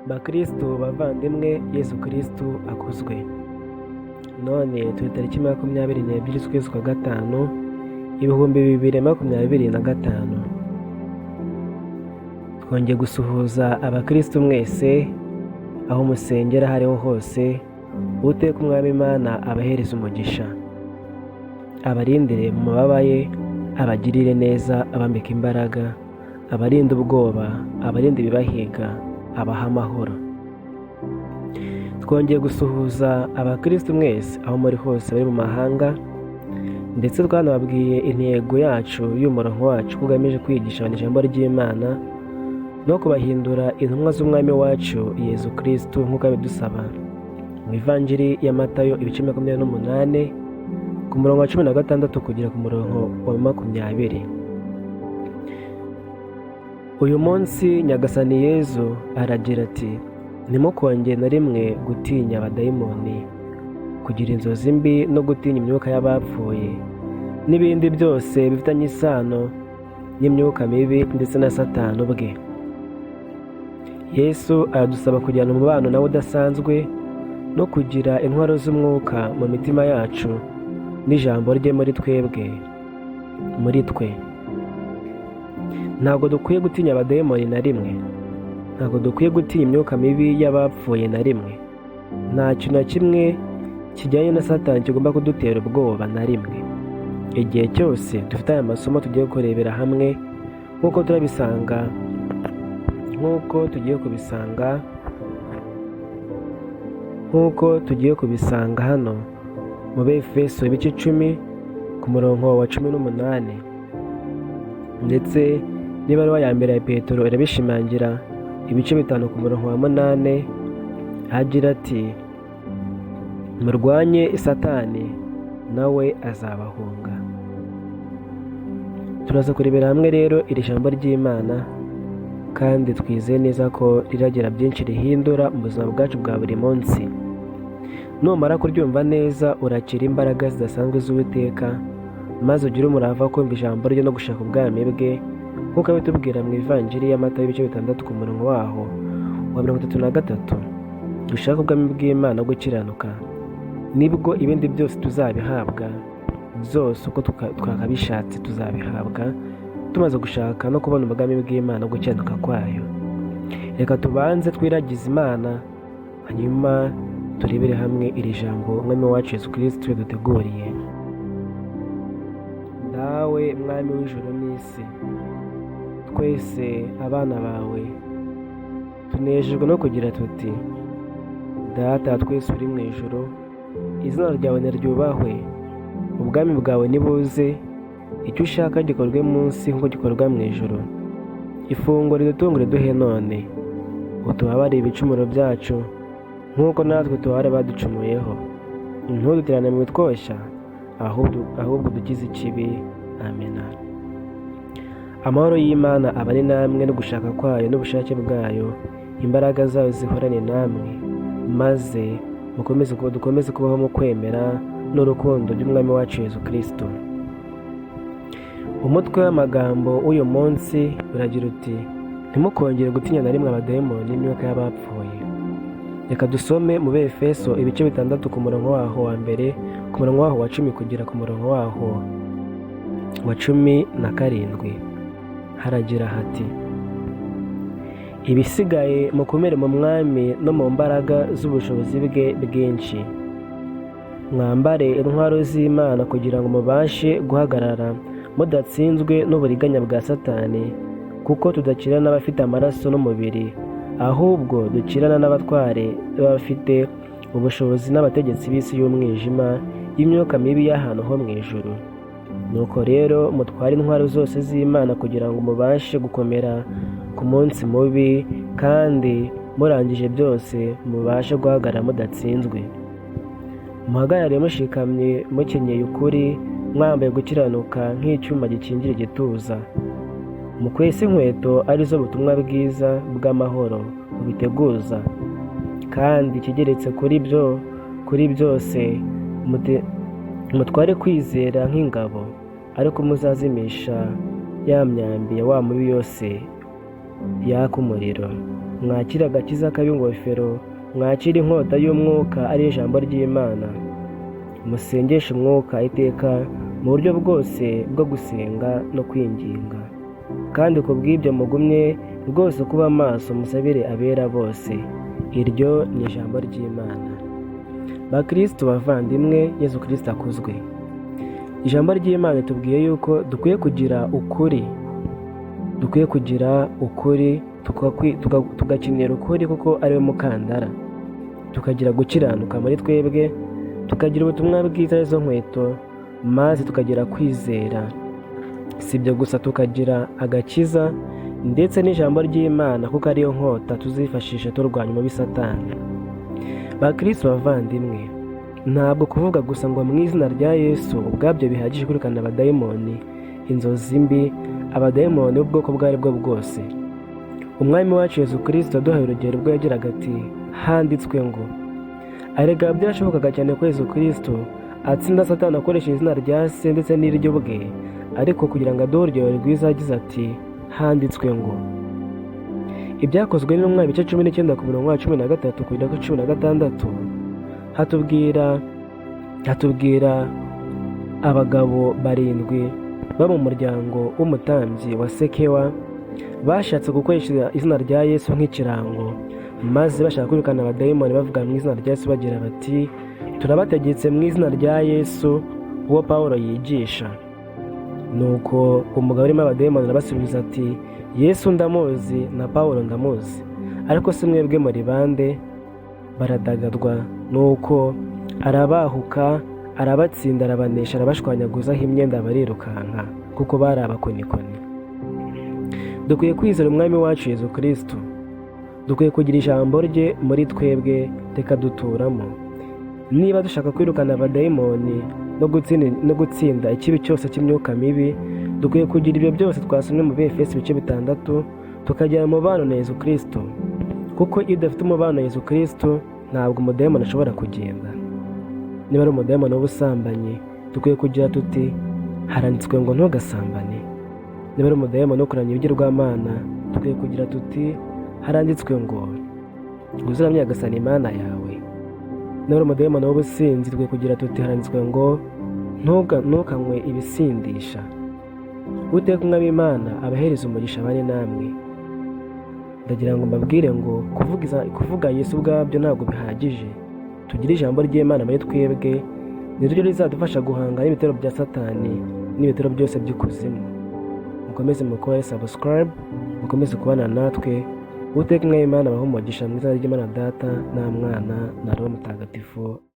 Bakristu bavandimwe, Yesu Kristu akuzwe. None turi tariki 22 z'ukwezi kwa gatanu, 2025. Twongeye gusuhuza abakristu mwese aho musengera aho ariho hose. Uwiteka Umwami Imana abahereza umugisha, abarindire mu mababa ye, abagirire neza, abambika imbaraga, abarinde ubwoba, abarinde ibibahiga, abaha amahoro. Twongeye gusuhuza abakristu mwese aho muri hose bari mu mahanga, ndetse twanababwiye intego yacu y'umurongo wacu ko ugamije kwigisha abantu ijambo ry'Imana no kubahindura intumwa z'Umwami wacu Yezu Kristu, nk'uko abidusaba mu Ivanjiri ya Matayo, ibice 28, ku murongo wa 16 kugera ku murongo wa 20. Uyu munsi Nyagasani Yezu aragira ati: "Ntimukongere na rimwe gutinya abadayimoni, kugira inzozi mbi no gutinya imyuka y'abapfuye n'ibindi byose bifitanye isano n'imyuka mibi ndetse na Satani ubwe." Yesu aradusaba kugirana umubano nawe udasanzwe no kugira intwaro z'umwuka mu mitima yacu n'ijambo rye muri twebwe, muri twe. Ntabwo dukwiye gutinya abadayimoni na rimwe, ntabwo dukwiye gutinya imyuka mibi y'abapfuye na rimwe. Nta kintu na kimwe kijyanye na Satani kigomba kudutera ubwoba na rimwe igihe cyose dufite aya masomo tugiye kurebera hamwe, nk'uko turabisanga, nk'uko tugiye kubisanga, nk'uko tugiye kubisanga hano mu Befeso, ibice 10, ku murongo wa 18, ndetse n'ibaruwa ya mbere ya Petero irabishimangira, ibice 5, ku murongo wa 8, agira ati: "Murwanye Satani, nawe azabahunga." Turaza kurebera hamwe rero iri jambo ry'Imana, kandi twizeye neza ko riragira byinshi rihindura mu buzima bwacu bwa buri munsi. Numara kuryumva neza, urakira imbaraga zidasanzwe z'Uwiteka, maze ugire umurava wo kumva ijambo rye no gushaka ubwami bwe, nk'uko abitubwira mu Ivanjiri ya Matayo, ibice 6, ku murongo waho wa 33: "Dushake ubwami bw'Imana no gukiranuka, nibwo ibindi byose tuzabihabwa." Byose uko twakabishatse tuzabihabwa tumaze gushaka no kubona ubwami bw'Imana no gukiranuka kwayo. Reka tubanze twiragize Imana, hanyuma turebere hamwe iri jambo Umwami wacu Yesu Kristo yaduteguriye. Dawe, Mwami w'ijuru n'isi, twese abana bawe tunejejwe no kugira tuti: "Data wa twese uri mu ijuru, izina ryawe niryubahwe, ubwami bwawe nibuze, icyo ushaka gikorwe munsi nk'uko gikorwa mu ijuru. Ifunguro ridutunga riduhe none, utubabarire ibicumuro byacu nk'uko natwe tubabarira abaducumuyeho, ntudutererane mu bitwoshya, ahubwo udukize ikibi. Amena." Amahoro y'Imana abane namwe, no gushaka kwayo n'ubushake bwayo, imbaraga zayo zihorane namwe, maze dukomeze kubaho mu kwemera n'urukundo by'Umwami wacu Yesu Kristo. Umutwe w'amagambo w'uyu munsi uragira uti: "Ntimukongere gutinya na rimwe abadayimoni n'imyuka y'abapfuye." Reka dusome mu Befeso, ibice 6, ku murongo waho wa mbere, ku murongo waho wa 10 kugera ku murongo waho wa 17. Haragira hati: "Ibisigaye mukomere mu Mwami no mu mbaraga z'ubushobozi bwe bwinshi. Mwambare intwaro z'Imana kugira ngo mubashe guhagarara mudatsinzwe n'uburiganya bwa Satani, kuko tudakirana n'abafite amaraso n'umubiri, ahubwo dukirana n'abatware b'abafite ubushobozi n'abategetsi b'isi y'umwijima, y'imyuka mibi y'ahantu ho mu ijuru. Nuko rero mutware intwaro zose z'Imana kugira ngo mubashe gukomera ku munsi mubi, kandi murangije byose mubashe guhagarara mudatsinzwe. Muhagarare mushikamye, mukenyeye ukuri, mwambaye gukiranuka nk'icyuma gikingira igituza, mukwese inkweto arizo butumwa bwiza bw'amahoro bubiteguza, kandi ikigeretse kuri byo, kuri byose, mutware kwizera nk'ingabo, ariko muzazimisha ya myambi ya wa mubi yose yaka umuriro." Mwakire agakiza k'ab'ingofero, mwakire inkota y'umwuka ari ijambo ry'Imana. Musengeshe umwuka iteka mu buryo bwose bwo gusenga no kwinginga, kandi ku bw'ibyo mugumye rwose kuba maso, musabire abera bose. Iryo ni ijambo ry'Imana. Bakristo bavandimwe, Yezu Kristo akuzwe. Ijambo ry'Imana ritubwiye yuko dukwiye kugira ukuri, dukwiye kugira ukuri, tugakenera ukuri kuko ariwe mukandara, tukagira gukiranuka muri twebwe, tukagira ubutumwa bwiza arizo nkweto, maze tukagira kwizera. Si ibyo gusa, tukagira agakiza ndetse n'ijambo ry'Imana kuko ariyo nkota tuzifashisha turwanya umubi Satani. Bakristo bavandimwe, ntabwo kuvuga gusa ngo mu izina rya Yesu ubwabyo bihagije kwirukana abadayimoni, inzozi mbi, abadayimoni b'ubwoko ubwo ari bwo bwose. Umwami wacu Yezu Kristo yaduhaye urugero ubwo yagiraga ati: "Handitswe ngo." Arega byashobokaga cyane ko Yezu Kristo atsinda Satani akoresheje izina rya Se ndetse n'iryo ubwe, ariko kugira ngo aduhe urugero rwiza yagize ati: "Handitswe ngo." Ibyakozwe n'Intumwa ibice 19 ku murongo wa 13 kugera kuri 16 hatubwira abagabo barindwi bo mu muryango w'umutambyi wa Sekewa bashatse gukoresha izina rya Yesu nk'ikirango, maze bashaka kwirukana abadayimoni bavuga mu izina rya Yesu bagira bati: "Turabategetse mu izina rya Yesu uwo Pawulo yigisha." Nuko umugabo urimo abadayimoni arabasubiza ati: "Yesu ndamuzi na Pawulo ndamuzi, ariko si mwebwe muri bande?" Baradagadwa. Nuko arabahuka, arabatsinda, arabanesha, arabashwanyaguzaho imyenda, barirukanka kuko bari abakonikoni. Dukwiye kwizera Umwami wacu Yezu Kristo, dukwiye kugira ijambo rye muri twebwe rikaduturamo. Niba dushaka kwirukana abadayimoni no gutsinda ikibi cyose cy'imyuka mibi, dukwiye kugira ibyo byose twasomye mu Befesi ibice 6, tukagira umubano na Yezu Kristo, kuko iyo udafite umubano na Yezu Kristo ntabwo umudayimoni ashobora kugenda. Niba ari umudayimoni w'ubusambanyi, dukwiye kugira tuti: "Haranditswe ngo ntugasambane." Niba ari umudayimoni wo kuramya ibigirwamana, dukwiye kugira tuti: "Haranditswe ngo uzaramye Nyagasani Imana yawe." Niba ari umudayimoni w'ubusinzi, dukwiye kugira tuti: "Haranditswe ngo ntukanywe ibisindisha." Uwiteka Umwami Imana abahereza umugisha, abane namwe. Ndagira ngo mbabwire ngo kuvuga Yesu ubwabyo ntabwo bihagije. Tugire ijambo ry'Imana muri twebwe, niryo rizadufasha guhangana n'ibitero bya Satani n'ibitero byose by'ikuzimu. Mukomeze mukore subscribe, mukomeze kubana natwe. Uwiteka Umwami Imana abahe umugisha mu izina ry'Imana Data na Mwana na Roho Mutagatifu.